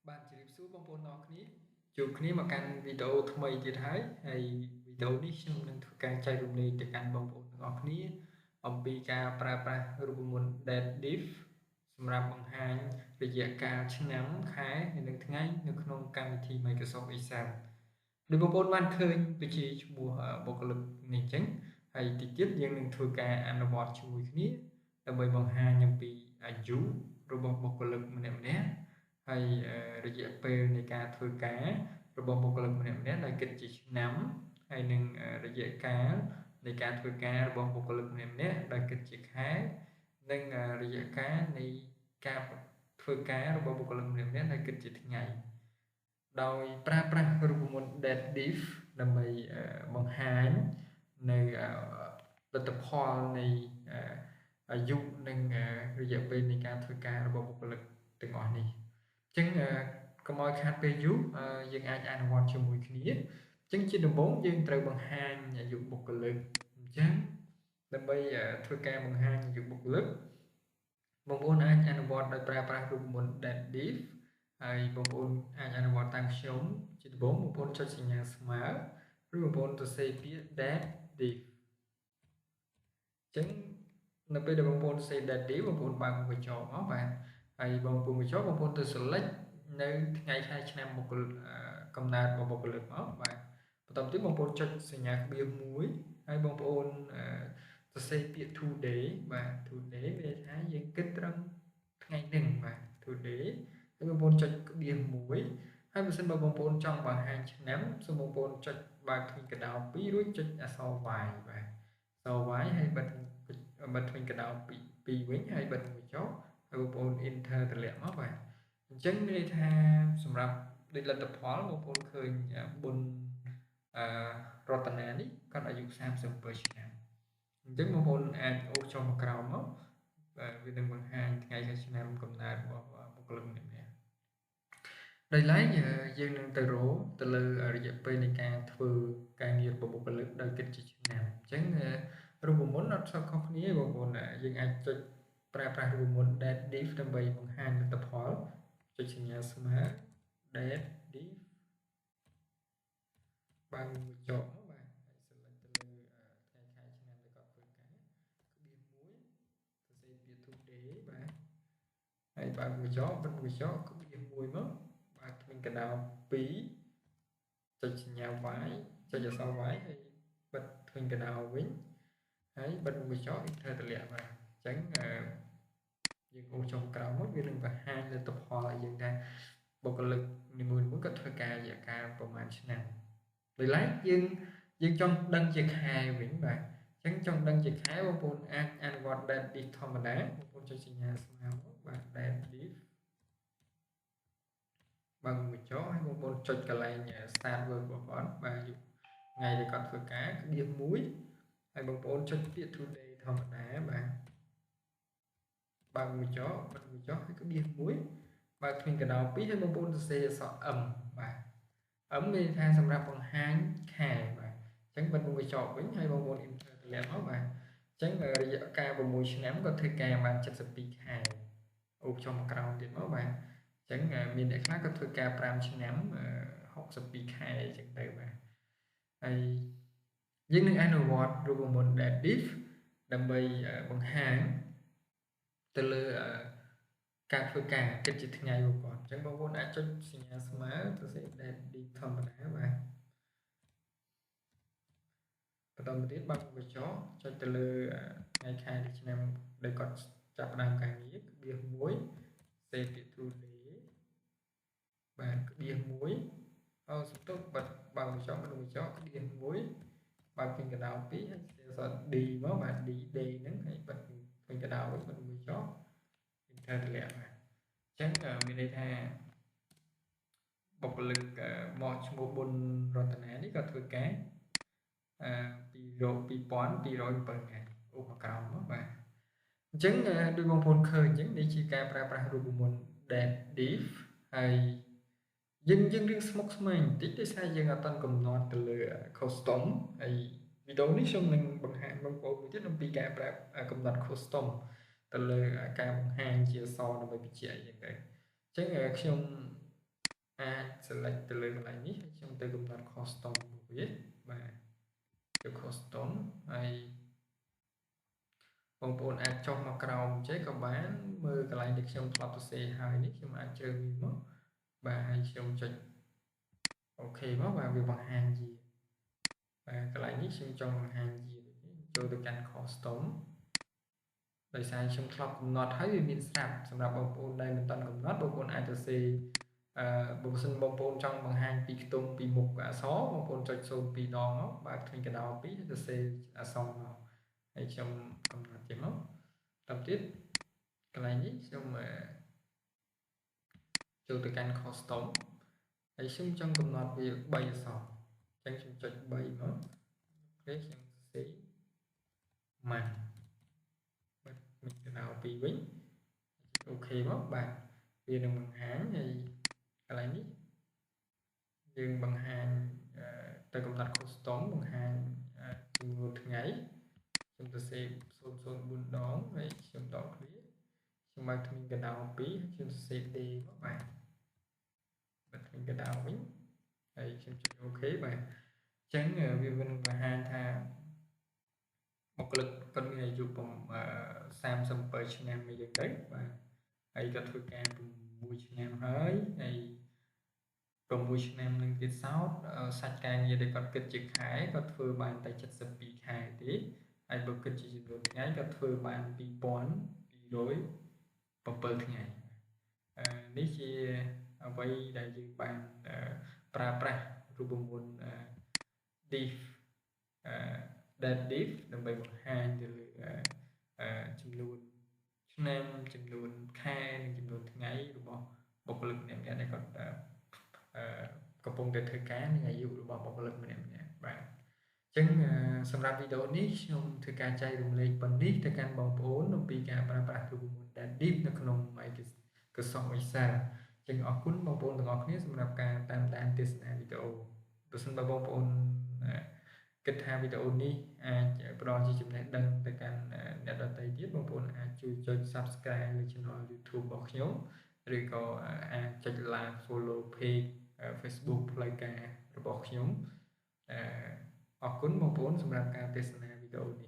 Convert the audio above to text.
បាទជម្រាបសួរបងប្អូនទាំងអស់គ្នាជួបគ្នាមកកាន់វីដេអូថ្មីទៀតហើយហើយវីដេអូនេះខ្ញុំនឹងធ្វើការចែករំលែកទៅកាន់បងប្អូនទាំងអស់គ្នាអំពីការប្រើប្រាស់រូបមន្ត DATEDIFF សម្រាប់បង្ហាញរយៈកាលឆ្នាំខែនិងថ្ងៃនៅក្នុងកម្មវិធី Microsoft Excel ដូចបងប្អូនបានឃើញបញ្ជីឈ្មោះបុគ្គលិកនេះអញ្ចឹងហើយតិចទៀតយើងនឹងធ្វើការអនុវត្តជាមួយគ្នាដើម្បីបង្ហាញអំពីអាយុរបស់បុគ្គលិកម្នាក់ៗហើយរយៈពេលនៃការធ្វើការរបស់បុគ្គលិកម្នាក់ៗដែលគិតជាឆ្នាំហើយនឹងរយៈកាលនៃការធ្វើការរបស់បុគ្គលិកម្នាក់ៗដែលគិតជាខែនិងរយៈកាលនៃការធ្វើការរបស់បុគ្គលិកម្នាក់ៗដែលគិតជាថ្ងៃដោយប្រើប្រាស់រូបមន្ត DATEDIFF ដើម្បីបង្ហាញនៅលទ្ធផលនៃអាយុនិងរយៈពេលនៃការធ្វើការរបស់បុគ្គលិកទាំងអស់នេះអញ្ចឹងកុំឲ្យខាតពេលយូរយើងអាចអនុវត្តជាមួយគ្នាអញ្ចឹងជាដំបូងយើងត្រូវបង្ហាញអាយុបុគ្គលិកអញ្ចឹងដើម្បីធ្វើការបង្ហាញអាយុបុគ្គលិកបងប្អូនអាចអនុវត្តដោយប្រើប្រាស់រូបមន្ត DATEDIFF ហើយបងប្អូនអាចអនុវត្តតាមខ្ញុំជាដំបូងបងប្អូនចុចសញ្ញាស្មើឬបងប្អូនសរសេរពាក្យ DATEDIFF អញ្ចឹងនៅពេលដែលបងប្អូនសរសេរ DATEDIFF បងប្អូនបើកវង់ក្រចកមកបាទហើយបងប្អូនបញ្ចូលបងប្អូនទៅ select នៅថ្ងៃខែឆ្នាំបុគ្គលកំណើតរបស់បុគ្គលិកមកបាទបន្តទៀតបងប្អូនចុចសញ្ញាក្បៀសមួយហើយបងប្អូនសរសេរពាក្យ today បាទ today មានន័យថាយើងគិតត្រឹមថ្ងៃហ្នឹងបាទ today ហើយបងប្អូនចុចក្បៀសមួយហើយបើសិនបើបងប្អូនចង់បង្ហាញឆ្នាំសូមបងប្អូនចុចបើកធ្មេញកណ្ដុរ2រួចចុចអក្សរ y បាទអក្សរ y ហើយបិទធ្មេញកណ្ដុរ2វិញហើយបិទមួយចុះហើយបងប្អូន enter តម្លាក់មកបាទអញ្ចឹងមានន័យថាសម្រាប់ដូចលទ្ធផលបងប្អូនឃើញបុណ្យអឺរតនានេះគាត់អាយុ37ឆ្នាំអញ្ចឹងបងប្អូនអាចអូសចុះមកក្រោមមកបាទវានឹងបង្ហាញថ្ងៃខែឆ្នាំកំណើតរបស់បុគ្គលិកម្នាក់ៗដោយឡែកយើងនឹងទៅរកទៅលើរយៈពេលនៃការធ្វើការងាររបស់បុគ្គលិកដោយគិតជាឆ្នាំអញ្ចឹងរូបមន្តអត់សូវខុសគ្នាបងប្អូនយើងអាចចុចប្រើប្រាស់រូបមន្ត DATEDIFF ដើម្បីបង្ហាញលទ្ធផលចុចសញ្ញាស្មើ DATEDIFF បើកមួយចកមកបាទហើយ select ទៅលើថ្ងៃខែឆ្នាំដែលគាត់ធ្វើការក្បៀសមួយសរសេរពាក្យ today បាទហើយបើកមួយចកបិទមួយចកក្បៀសមួយមកបើកធ្មេញកណ្ដុរ2ចុចសញ្ញា y ចុចអក្សរ y ហើយបិទធ្មេញកណ្ដុរវិញហើយបិទមួយចក enter តម្លាក់បាទអញ្ចឹងយើងអូសចុះក្រោមមកវានឹងបង្ហាញលទ្ធផលឲ្យយើងថាបុគ្គលិកនីមួយៗគាត់ធ្វើការរយៈកាលប្រហែលឆ្នាំដោយឡែកយើងចង់ដឹងជាខែវិញបាទអញ្ចឹងចង់ដឹងជាខែបងប្អូនអាចអនុវត្ត DATEDIFF ធម្មតាបងប្អូនចុចសញ្ញាស្មើមកបាទ DATEDIFF បើកមួយចុះហើយបងប្អូនចុចកន្លែង start work របស់គាត់បាទថ្ងៃដែលគាត់ធ្វើការក្បៀសមួយហើយបងប្អូនចុចពាក្យ today ធម្មតាបាទបើកមួយចកបិទមួយចកហើយក្បៀសមួយបើកធ្មេញកណ្ដុរ2ហើយបងប្អូនសរសេរអក្សរ M បាទ M មានន័យថាសម្រាប់បង្ហាញខែបាទអញ្ចឹងបិទមួយចកវិញហើយបងប្អូន enter តម្លាក់មកបាទអញ្ចឹងរយៈកាល6ឆ្នាំក៏ធ្វើការបាន72ខែអូចុះមកក្រោមទៀតមកបាទអញ្ចឹងមានអ្នកខ្លះក៏ធ្វើការ5ឆ្នាំ62ខែអញ្ចឹងទៅបាទហើយយើងនឹងអនុវត្តរូបមន្ត DATEDIFF ដើម្បីបង្ហាញទៅលើការធ្វើការគិតជាថ្ងៃរបស់គាត់អញ្ចឹងបងប្អូនអាចចុចសញ្ញាស្មើទៅសេ DATEDIFF ធម្មតាបាទបន្តមកទៀតបើកបញ្ចុះចុចទៅលើថ្ងៃខែឆ្នាំដែលគាត់ចាប់ផ្ដើមការងារក្បៀសមួយសេពាក្យ today បាទក្បៀសមួយអូសំទោសបិទបើកបញ្ចុះបិទបញ្ចុះក្បៀសមួយបើកពេញកណ្ដោ2ហើយសេអក្សរ D មកបាទ D D ហ្នឹងហើយបិទពេញកណ្ដោវិញបិទបញ្ចុះ enter តម្លាក់បាទអញ្ចឹងមានន័យថាបុគ្គលិកមកឈ្មោះប៊ុនរតនានេះក៏ធ្វើការ2207ថ្ងៃអូមកក្រោមមកបាទអញ្ចឹងដូចបងប្អូនឃើញអញ្ចឹងនេះជាការប្រើប្រាស់រូបមន្ត DATEDIFF ហើយយើងរឿងស្មុគស្មាញបន្តិចដោយសារយើងអត់ទាន់កំណត់ទៅលើ custom ហើយវីដេអូនេះខ្ញុំនឹងបង្ហាញបងប្អូនមួយទៀតអំពីការប្រើកំណត់ custom ទៅលើការបង្ហាញជាអក្សរដើម្បីបញ្ជាក់អញ្ចឹងទៅអញ្ចឹងខ្ញុំ អាច select ទៅលើកន្លែងនេះហើយខ្ញុំទៅកំណត់ custom វាបាទទៅ custom ហើយបងប្អូនអាចចុះមកក្រោមចេះក៏បានមើលកន្លែងដែលខ្ញុំធ្លាប់សរសេរហើយនេះខ្ញុំអាចជ្រើសវាមកបាទហើយខ្ញុំចុច OK មកបាទវាបង្ហាញជាបាទកន្លែងនេះខ្ញុំចង់បង្ហាញជាចូលទៅកាន់ custom ដោយសារខ្ញុំធ្លាប់កំណត់ហើយវាមានស្រាប់សម្រាប់បងប្អូនដែលមិនទាន់កំណត់បងប្អូនអាចទៅសេអឺបើសិនបងប្អូនចង់បង្ហាញពីខ្ទង់ពីមុខអក្សរបងប្អូនចុច02ដងមកបើកធ្មេញកណ្ដុរ2ហើយទៅសេអក្សរមកហើយខ្ញុំកំណត់ទៀតមកតាមទៀតកន្លែងនេះខ្ញុំចូលទៅកាន់ custom ហើយខ្ញុំចង់កំណត់វា3អក្សរអញ្ចឹងខ្ញុំចុច3មក OK ខ្ញុំសរសេរម៉ាន់បិទមិនកណ្ដុរ2វិញ OK មកបាទវានឹងបង្ហាញហើយកន្លែងនេះយើងបង្ហាញទៅកំណត់ custom បង្ហាញចំនួនថ្ងៃខ្ញុំសរសេរ004ដងហើយខ្ញុំដកឃ្លាខ្ញុំបើកធ្មេញកណ្ដុរ2ហើយខ្ញុំសរសេរ day មកបាទបិទធ្មេញកណ្ដុរវិញហើយខ្ញុំចុច OK បាទអញ្ចឹងវានឹងបង្ហាញថាបុគ្គលិកគាត់មានអាយុ37ឆ្នាំអីចឹងទៅបាទហើយគាត់ធ្វើការ6ឆ្នាំហើយហើយ6ឆ្នាំនឹងទៀតសោតសាច់ការងារដែលគាត់គិតជាខែគាត់ធ្វើបានតែ72ខែទេហើយបើគិតជាចំនួនថ្ងៃគាត់ធ្វើបាន2207ថ្ងៃនេះជាអ្វីដែលយើងបានប្រើប្រាស់រូបមន្ត diff date diff ដើម្បីបង្ហាញទៅលើចំនួនឆ្នាំចំនួនខែនិងចំនួនថ្ងៃរបស់បុគ្គលិកម្នាក់ៗដែលគាត់កំពុងតែធ្វើការនិងអាយុរបស់បុគ្គលិកម្នាក់ៗបាទអញ្ចឹងសម្រាប់វីដេអូនេះខ្ញុំធ្វើការចែករំលែកប៉ុណ្នេះទៅកាន់បងប្អូនអំពីការប្រើប្រាស់រូបមន្ត date diff នៅក្នុង Microsoft Excel អញ្ចឹងអរគុណបងប្អូនទាំងអស់គ្នាសម្រាប់ការតាមដានទស្សនាវីដេអូប្រសិនបើបងប្អូនគិតថាវីដេអូនេះអាចផ្ដល់ជាចំណេះដឹងទៅកាន់អ្នកដទៃទៀតបងប្អូនអាចជួយចុច Subscribe លើ Channel YouTube របស់ខ្ញុំឬក៏អាចចុច Like Follow Page Facebook ផ្លូវការរបស់ខ្ញុំអរគុណបងប្អូនសម្រាប់ការទស្សនាវីដេអូនេះ។